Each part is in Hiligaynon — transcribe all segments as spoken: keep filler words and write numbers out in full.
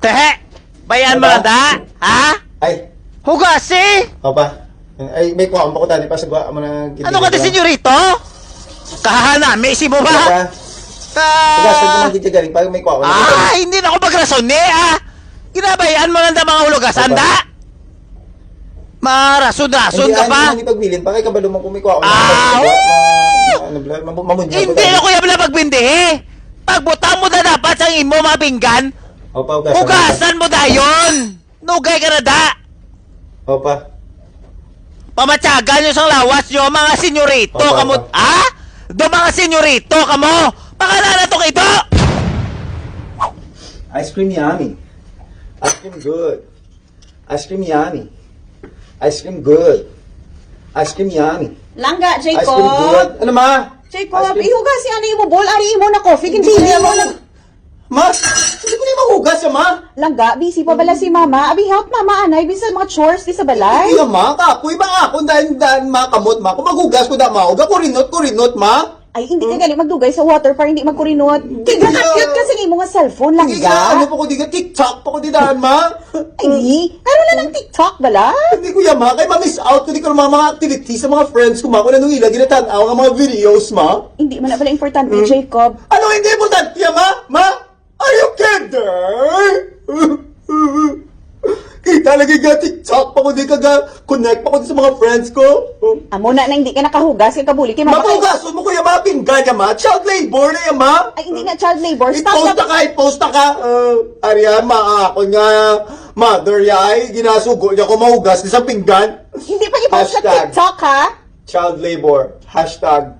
Ehe! Bayan mo Ano? lang da? Ha? Ay, Hugasi! Papa. Ay, may kuha pa ko tani pa sa guwa mo na Ano ka di, senyorito? Kahanami si mo ba? Papa. Ka... Hugasan ko man gid galing pa, may kuha ko na. Ah, hindi na ako magrason ni, ah! Ginabayaan mo lang da mga hulugasan, Papa. da? Marason-rason Hindi, ka ano pa? lang ipagbilin pa, kay kabalo mo kung may kuha ko na. Ah, Ma-, ma-, ano, bla-, mamu-, mamunyo ko Hindi tayo. ako yung pala magbindihi. Pagbutang mo na dapat sa imo mga pinggan. Opa, hugasan mo. Hugasan mo dayon. Nugay ka na da. Opa. Pamatyagan nyo sang lawas nyo, mga senyorito, Opa, kamo, opa. ha? Do mga senyorito, kamo. Pakala na to kito. Ice cream yummy. Ice cream good. Ice cream yummy. Ice cream good. Ice cream yummy. Langga, Ice cream Jacob. good. Ano, ma? Jacob, Ice cream. ihugas si ano imo bowl, ari imo na coffee, Hindi hindi ko imo yan na. Ma, hindi ko na mahugas, ya, ma. Langga, busy pa bala si mama. Abi, help mama, anay, bisan mga chores di sa balay. Hindi, ma, kapoy ba ako? Dahil, dahil makamot, ma. Kung maghugas ko, da, ma. Huwag ako rinot, ko rinot, ma. Ay, hindi ka Hmm? gali magdugay sa water para hindi magkurinot. Hindi Kaya na. cute ka sa imo nga cellphone, Hindi langga. na, ano pa ko, di ka TikTok pa ko, di daan, ma. Ay, karon na lang TikTok bala? Hindi ko yan, ma. Kay ma-miss out ko di karon mga, mga activities sa mga friends ko, ma. Kung anong ila ginatanaw ang mga videos, ma. Hindi man na pala importante, Hmm? Jacob. Ano hindi importante, ma? Ma? Are you kidding? Kita lagi ga TikTok pa ko, di ka ga connect pa ko sa mga friends ko. Amo na na hindi ka nakahugas kay kabuli kay mama kay Mapugason mo, kuya, mga pinggan niya, ma. Child labor na yan, ma. Ay, hindi na child labor. Stop I-post na. na ka, i-post na ka. Uh, Arian, ma, ako nga mother ya ay ginasugo niya ko mahugas sa pinggan. Hindi pa i-post sa Hashtag. TikTok, ha? Child labor. Hashtag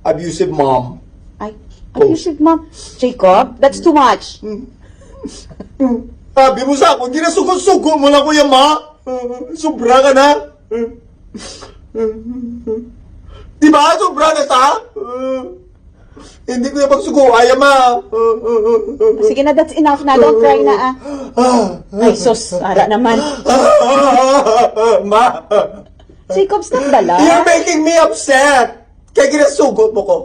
abusive mom. Ay, Oh. abusive mom. Jacob, that's too much. Sabi mo sa akon, ginasugo-sugo mo lang, kuya, ma. Sobra ka na. Di ba? Sobra na ta? Hindi ko yung pagsugo, ay, ma. Sige na, that's enough na. Don't cry na, ah. Ay, sus, ara naman. Ma. Jacob, stop bala. You're making me upset. Kay ginasugot mo ko.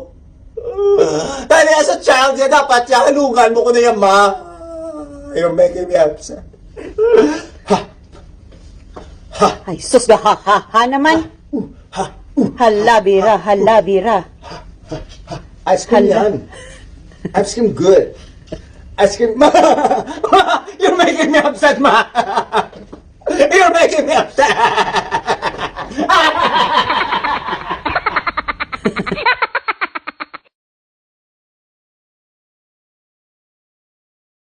Dahil as a child, ya dapat ya halungan mo ko na yan, ma. You're making me upset. Ha. Ha. Ay, sus, ha, ha, ha naman. Uh, ha. Uh, Hala, ha, bira, ha, hala, uh, bira. Ha, ha, ha. Ice cream Hala. yan. Ice cream good. Ice cream, ma. You're making me upset, ma. You're making me upset.